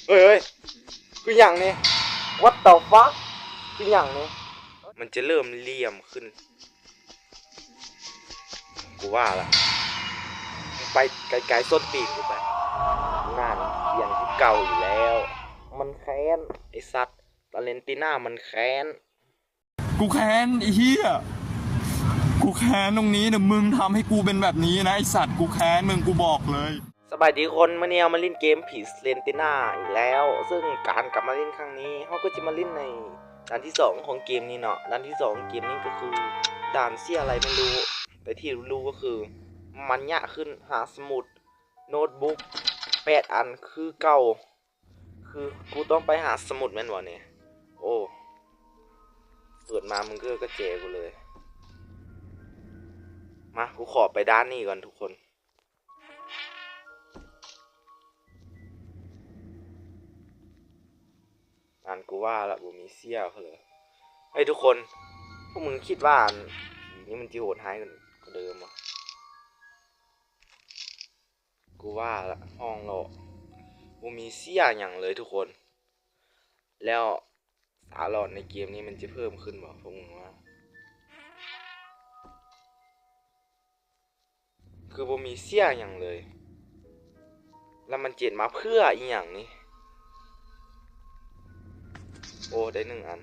ເຮີ້ຍ ເຮີ້ຍ ຄືຫຍັງນີ້? What the fuck? ຄືຫຍັງນີ້? ມັນຈະເລີ່ມຫຼ່ຽມຂຶ້ນ. ກູວ່າລະ ໄປໄກໆ ສົ້ນຕີນກູໄປ. ນັ້ນ ສຽງຄືເກົ່າອີກແລ້ວ. ມັນແຄ້ນ ໄອ້ສັດ ວາເລັນຕິນາມັນແຄ້ນ. ກູແຄ້ນ ໄອ້ເຫຍ ກູແຄ້ນ ຕຣົງນີ້ນະ ມຶງທຳໃຫ້ກູເປັນແບບນີ້ນະ ໄອ້ສັດ ກູແຄ້ນ ມຶງ ກູບອກເລີຍ. ສະບາຍດີທຸກຄົນ ມື້ນີ້ເຮົາມາຫຼິ້ນເກມ Peace Lentina ອີກແລ້ວ ເຊິ່ງການກັບມາຫຼິ້ນຄັ້ງນີ້ ເຮົາກໍຈະມາຫຼິ້ນໃນດ່ານທີສອງຂອງເກມນີ້ເນາະ. ດ່ານທີສອງຂອງເກມນີ້ກໍຄືດ່ານເສຍອາໄລໄມ່ຮູ້ ແຕ່ທີ່ຮູ້ກໍຄືມັນຍາກຂຶ້ນ. ຫາສະໝຸດ ໂນ້ດບຸກ ແປດອັນຄືເກົ່າ. ຄືກູຕ້ອງໄປຫາສະໝຸດແມ່ນບໍ່ນີ້? ໂອ້ ເປີດມາມຶງກໍກະແຈກູເລີຍ. ມາ ກູຂໍໄປດ່ານນີ້ກ່ອນທຸກຄົນ. ອັນ ກູວ່າລະ ບໍ່ມີເສຍເລີຍ. ເຮີ້ຍ ທຸກຄົນ ພວກມຶງຄິດວ່າອັນ ຜີນີ້ມັນຊິໂຫດຮ້າຍກວ່າເດີມບໍ່? ກູວ່າລະ ຫ້ອງເລາະ ບໍ່ມີເສຍຫຍັງເລີຍທຸກຄົນ. ແລ້ວສາຫຼອດໃນເກມນີ້ມັນຈະເພີ່ມຂຶ້ນບໍ່ ພວກມຶງວ່າ? ຄືບໍ່ມີເສຍຫຍັງເລີຍ ແລ້ວມັນເຈັດມາເພື່ອອີ່ຫຍັງນີ້? ໂອ້ ໄດ້ໜຶ່ງອັນ.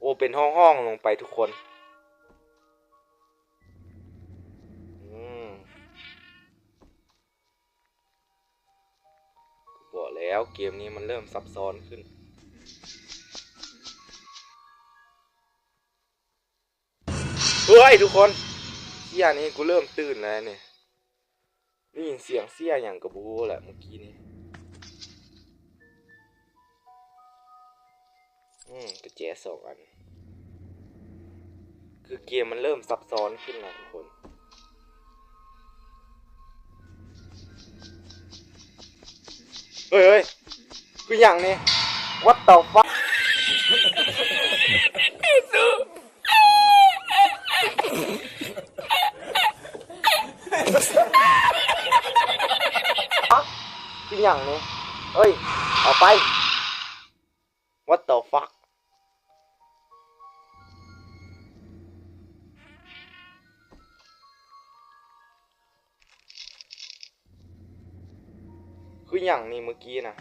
ໂອ້ ເປັນຫ້ອງໆລົງໄປທຸກຄົນ. ອືມ ບອກແລ້ວ ເກມນີ້ມັນເລີ່ມຊັບຊ້ອນຂຶ້ນ. ເຮີ້ຍ ທຸກຄົນ ເສຍນີ້ ກູເລີ່ມຕື່ນແລ້ວນີ້. ໄດ້ຍິນສຽງເສຍຫຍັງກໍບໍ່ຮູ້ແຫຼະເມື່ອກີ້ນີ້. ອືມ ກະແຈສອງອັນ. ຄືເກມມັນເລີ່ມຊັບຊ້ອນຂຶ້ນນະທຸກຄົນ. ເຮີ້ຍ ເຮີ້ຍ ຄືຫຍັງນີ້? What the fuck? ຄືຫຍັງນີ້? ເອີຍ ອອກໄປ. What the fuck? ຄືຫຍັງນີ້ເມື່ອກີ້ນະ?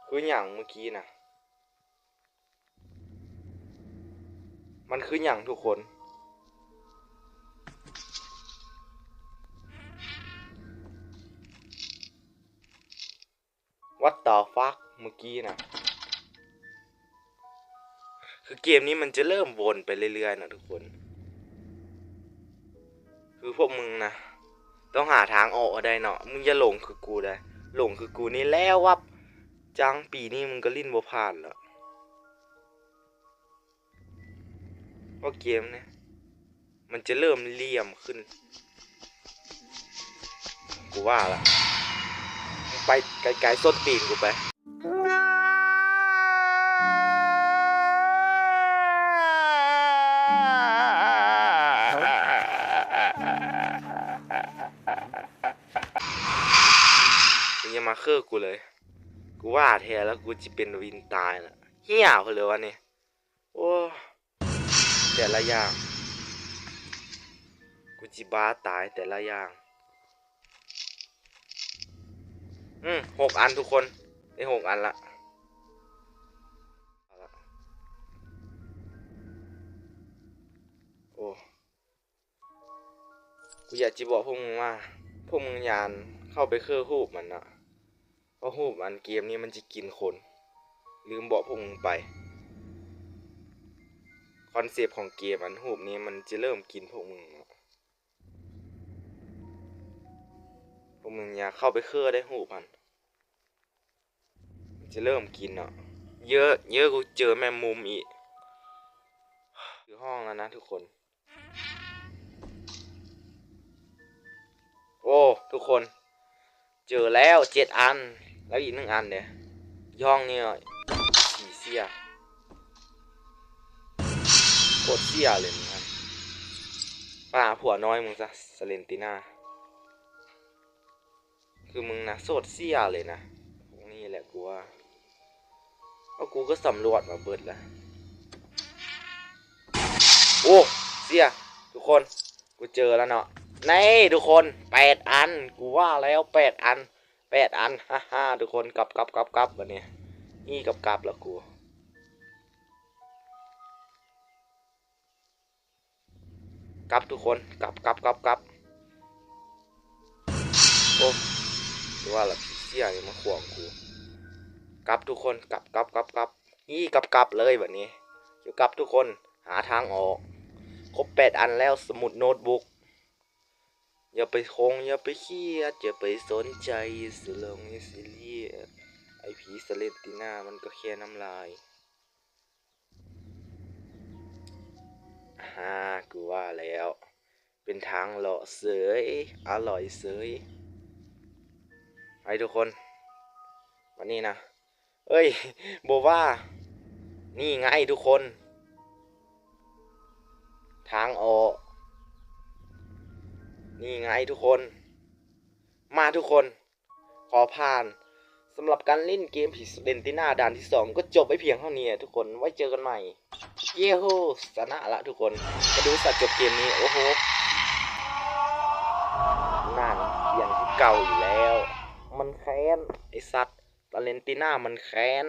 ຄືຫຍັງເມື່ອກີ້ນະ? ມັນຄືຫຍັງທຸກຄົນ? What the fuck ເມື່ອກີ້ນະ? ຄືເກມນີ້ມັນຈະເລີ່ມວົນໄປເລື້ອຍໆນະທຸກຄົນ. ຄືພວກມຶງນະ ຕ້ອງຫາທາງອອກໃຫ້ໄດ້ເນາະ. ມຶງຢ່າຫຼົງຄືກູໄດ໋. ຫຼົງຄືກູນີ້ແລ້ວວັບ ຈັງປີນີ້ມຶງກໍຫຼິ້ນບໍ່ຜ່ານແລ້ວ. ເພາະເກມນີ້ມັນຈະເລີ່ມຫຼ່ຽມຂຶ້ນ. ກູວ່າລະ ໄປໄກໆ ສົ້ນຕີນກູໄປ. ມຶງຢ່າມາເຄີກູເລີຍ. ກູວ່າແທ້ລະ ກູຊິເປັນວິນຕາຍລະ. ເຫຍເພິ່ນເລີຍວະນີ້. ໂອ້ ແຕ່ລະຢ່າງ ກູຊິບ້າຕາຍແຕ່ລະຢ່າງ. ອືມ ຫົກອັນທຸກຄົນ ໄດ້ຫົກອັນລະ. ໂອ້ ກູຢາກຈະບອກພວກມຶງວ່າ ພວກມຶງຢ່າເຂົ້າໄປເຄີຮູບມັນເນາະ. ເພາະຮູບອັນເກມນີ້ມັນຈະກິນຄົນ. ລືມບອກພວກມຶງໄປ ຄອນເຊັບຂອງເກມອັນຮູບນີ້ມັນຈະເລີ່ມກິນພວກມຶງເນາະ. ພວກມຶງຢ່າເຂົ້າໄປເຄີໄດ້ຮູບຫັ້ນ ຈະເລີ່ມກິນເນາະ. ເຢີະ ເຢີະ ກູເຈີແມງມຸມອີກ. ຖືຫ້ອງແລ້ວນະທຸກຄົນ. ໂອ້ ທຸກຄົນ ເຈີແລ້ວເຈັດອັນ ແລ້ວອີກໜຶ່ງອັນເດ. ຫ້ອງນີ້ສີເສຍ ໂຄດເສຍເລີຍນີ້. ປາຜົວນ້ອຍມຶງຊະ ສະເລນຕິນາ. ຄືມຶງນະ ໂສດເສຍເລີຍນະ. ພວກນີ້ແຫຼະກູວ່າ. ເອົາ ກູກໍສຳຫຼວດມາເບິດລະ. ໂອ້ ເສຍ ທຸກຄົນ. ກູເຈີລະເນາະ. ນີ້ທຸກຄົນ ແປດອັນ. ກູວ່າແລ້ວ ແປດອັນ ແປດອັນ. ຮາໆ ທຸກຄົນ. ກັບ ກັບ ກັບ ກັບ ບາດນີ້. ນີ້ກັບ ກັບລະກູ. ກັບທຸກຄົນ ກັບ ກັບ ກັບ ກັບ. ໂອ້ ຄືວ່າລະ ຜີເສຍນີ້ມາຂວາງກູ. ກັບທຸກຄົນ ກັບ ກັບ ກັບ ກັບ. ອີ່ ກັບ ກັບເລີຍບາດນີ້. ຢູ່ກັບທຸກຄົນ ຫາທາງອອກ. ຄົບແປດອັນແລ້ວ ສະໝຸດໂນ້ດບຸກ. ຢ່າໄປຄົງ ຢ່າໄປຄຽດ ຢ່າໄປສົນໃຈ ສະຫຼົງ ຢ່າຊີຣຽສ. ໄອ້ຜີສະເລນຕິນາມັນກໍແຄ່ນ້ຳລາຍ. ຫາ ກູວ່າແລ້ວ ເປັນທາງເລາະເສີຍ ອະລ່ອຍເສີຍ. ໄປທຸກຄົນ ບາດນີ້ນະ. ເອີຍ ບໍ່ວ່າ. ນີ້ໄງທຸກຄົນ ທາງອອກ. ນີ້ໄງທຸກຄົນ. ມາທຸກຄົນ. ຂໍຜ່ານ. ສຳລັບການຫຼິ້ນເກມຜີສະເລນຕິນາດ່ານທີສອງ ກໍຈົບໄວ້ພຽງເທົ່ານີ້ທຸກຄົນ. ໄວ້ເຈີກັນໃໝ່. ເຢໂຮ ຊະນະລະທຸກຄົນ. ມາດູສັດຈົບເກມນີ້. ໂອ້ໂຫ ນັ້ນ ປ່ຽນຄືເກົ່າອີກແລ້ວ. ມັນແຄ້ນ ໄອ້ສັດ. ສະເລນຕິນາມັນແຄ້ນ.